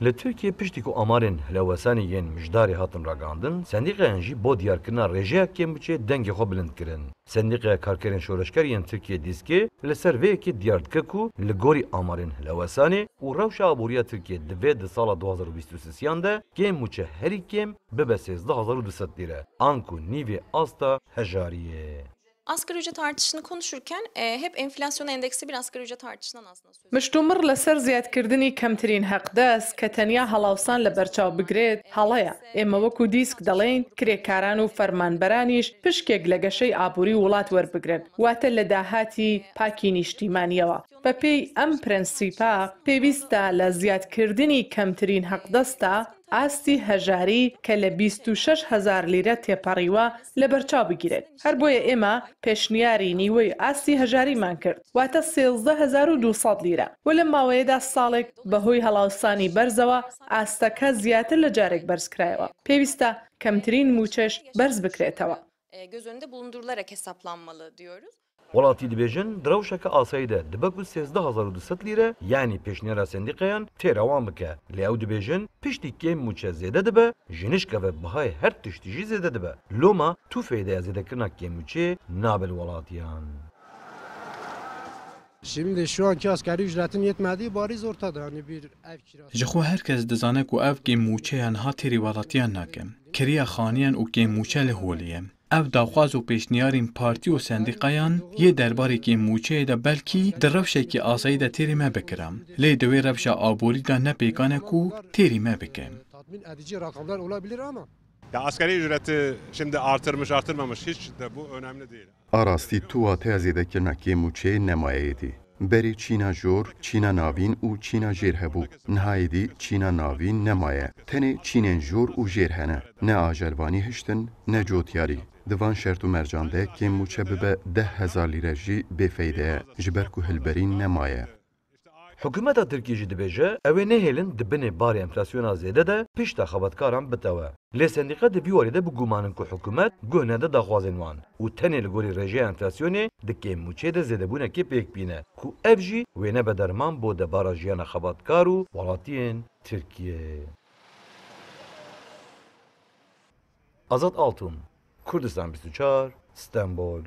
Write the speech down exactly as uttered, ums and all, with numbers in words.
Li Tirkiyê piştî ku amarên hilwesanê yên mijdarê hatin ragihandin, sendîqayan jî bo diyarkirina rêjeya kêmûçê dengê xwe bilind kirin. Sendîqeya Karkerên Şoreşger yên Tirkiyê, dîskê, li ser vê yekê diyar dike ku li gorî amarên hilwesanê û rewşa aboriya Tirkiyê divê di sala du hazar û bîst û sisiyan de kêmûçe herî kêm bibe sêzdeh hezar û du sed lîre, anku nîvê asta hejariyê. Asgari ücret artışını konuşurken, e, hep enflasyona endeksli bir asgari ücret artışından aslında söz Miştûmir li ser ziyadkirdinî kemtirîn heqdest ke tenya helawsan li berçav bigirêt, hela ye. Ême wekû dîsk delên, kirêkaran û fermanberanîş pişkek li geşey aborî welat werbigrin, wate li dahatî pakî nîştîmaniyewa. Bi pêy em prensîpa, pêwîst e li ziyadkirdinî kemtirîn heqdesta astî hejarî ke li bîst û şeş hezar lîre têperîwe li berçav bigirêt. Her boye ême pêşniyarî nîwey astî hejarî man kir, wate sêzdeh hezar û du sed lîre. Û li maweyê de salek bi hoy helawsanî berzewa, asteke ziyatir li carek berz kirayewe. Pêwîst e kemtirîn mûçeş berz bikirêtewe. E, göz önünde bulundurularak hesaplanmalı diyoruz. Welatî dibêjin, di rewşeke asayî de dibe ku sêzdeh hezar û du sed lîre, yanî pêşniyara sendîqayan, têra wan bike. Lê ew dibêjin, piştî kêm mûçe zêde dibe, ji nişkeve bihayê her tiştî jî zêde dibe. Loma tu feydeya zêdekirina kêm mûçê nabe li welatiyan. Şimdi şu anki asgari ücretin yetmediği bariz ortada. Yani bir ev kirası. Ji xwe her kes dizane ku ev kêm mûçeya niha têrî welatiyan nake. Kiriya xaniyan û kêm mûçe li holê ye. Ev daxwaz û pêşniyarên partî û sendîqayan yê derbarê kêm mûçeyê de belkî di rewşekî asayî de têrî me bikira. Lê di wê rewşa aborî de ne pêkan e ku têrî me bike. Tatmin edici rakamlar olabilir ama. Ya asgari ücreti şimdi artırmış artırmamış hiç de bu önemli değil. A rastî tu wateya zêdekirina kêm mûçeyê nemaye êdî. Berê çîna jor, çîna navîn û çîna jêr hebû. Niha êdî çîna navîn nemaye. Tenê çînên jor û jêr hene. Ne ajelvanî hiştin, ne cotyarî. Di van şert û mercan de kêm mûçe bibe deh hezar lîre jî bêfeyde ye, ji ber ku hilberîn nemaye. Hikûmeta Tirkiyê jî dibêje, ew ê nehêlin di binê barê enflasyona zêde de pişta xebatkaran bitewe. Lê sendîqa di vî warê de bi guman in ku hikûmet guh nede daxwazên wan û tenê li gorî rêjeya enflasyonê di kêm mûçê de zêdebûnekê pêk bîne ku ev jî wê nebe derman bo debara jiyana xebatkar û welatiyên Tirkiyê. Azad Altun, Kurdistan bîst û çar, Stenbol.